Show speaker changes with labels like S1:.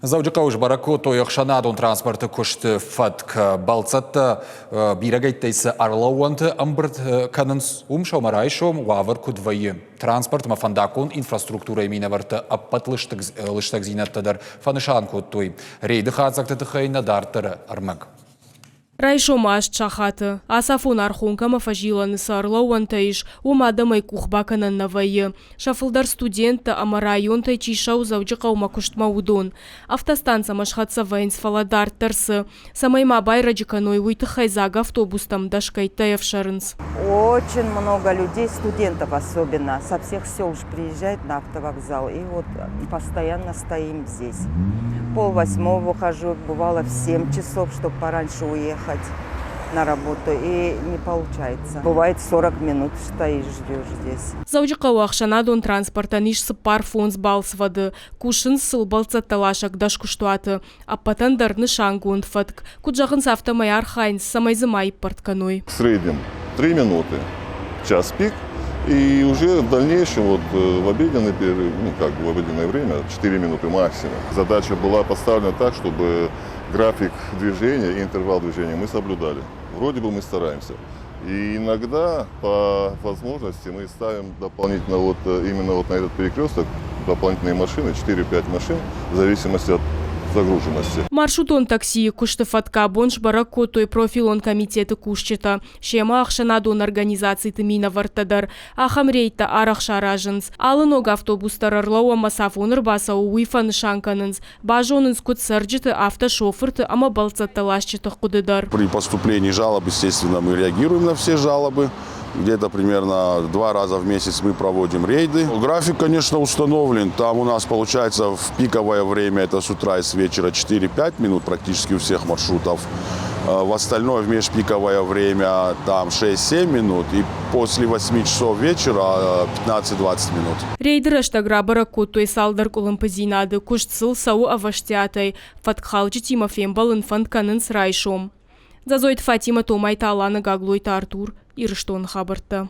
S1: Дзӕуджыхъӕуы сбӕрӕг кодтой ӕхсӕнадон транспорты куысты фӕтк. Бӕлццӕттӕ бирӕгӕйттӕй цы ӕрлӕууӕнты ӕмбырд кӕнынц, уым сӕумӕрайсом уавӕр куыд вӕййы. Транспортмӕ фӕндаггон инфраструктурӕйы минӕвӕрттӕ ӕппӕт лыстӕгдзинӕдтӕ дӕр фӕнысан кодтой. Рейды хатдзӕгты тыххӕй нӕ дарддӕры ӕрмӕг.
S2: Райсомы аст сахаты, ацафон Архонкӕмӕ фӕзилӕны цы ӕрлӕууӕнтӕ ис, уым адӕмӕй къух бакӕнӕн нӕ вӕййы. Сӕ фылдӕр студенттӕ ӕмӕ районтӕй чи ссӕуы Дзӕуджыхъӕумӕ куыстмӕ, уыдон. Автостанцӕмӕ схӕццӕ вӕййынц, фӕлӕ дарддӕр цы? Цӕмӕй ма байрӕджы кӕной, уый тыххӕй дзаг автобустӕм дӕсгӕйттӕй ӕфсӕрынц.
S3: Очень много людей, студентов особенно, со всех сел приезжают на автовокзал. И вот постоянно стоим здесь. Пол восьмого выхожу, бывало в 7 часов, чтобы пораньше уехать на работу, и не получается. Бывает 40 минут стоишь, ждешь здесь.
S2: Дзӕуджыхъӕуы ӕхсӕнадон транспортӕн ис цыппар-фондз балцвӕды. Кусынц сыл бӕлццӕттӕласӕг дӕскуыстуаты. Ӕппӕтӕн дӕр нысангонд фӕтк. Куыд зӕгъынц, афтӕмӕй архайынц, цӕмӕй дзы ма иппӕрд кӕной.
S4: В среднем 3 минуты, час пик, и уже в дальнейшем, вот в обеденный перерыв, ну как бы в обеденное время, 4 минуты максимум. Задача была поставлена так, чтобы график движения и интервал движения мы соблюдали. Вроде бы мы стараемся. И иногда по возможности мы ставим дополнительно вот именно вот на этот перекресток дополнительные машины, 4-5 машин, в зависимости от загруженности.
S2: Маршрутон таксийы куысты фӕтк абон сбӕрӕг кодтой профилон комитеты кусджытӕ, семӕ ӕхсӕнадон организациты минӕвӕрттӕ дӕр. Ахӕм рейдтӕ арӕх саразынц. Алы ног автобус дӕр ӕрлӕууӕнмӕ цафон ӕрбацӕуы, уый фӕнысан кӕнынц. Базонынц куыд цӕрджыты, афтӕ шофырты ӕмӕ бӕлццӕттӕ ласджыты хъуыды дӕр.
S5: При поступлении жалоб, естественно, мы реагируем на все жалобы. Где-то примерно два раза в месяц мы проводим рейды. График, конечно, установлен. Там у нас получается в пиковое время, это с утра и с вечера 4-5 минут практически у всех маршрутов. В остальное в межпиковое время там 6-7 минут. И после 8 часов вечера 15-20 минут.
S2: Рейды рӕстӕг рабӕрӕг кодтой цалдӕр къуылымпыдзинады, куыст сыл цӕуы ӕвӕстиатӕй, фӕткхалджытимӕ фембӕлын фӕнд кӕнынц райсом. Дзӕзойты Фатимӕ, Томайты Аланы, Гаглойты Артур, Ирыстоны хабӕрттӕ.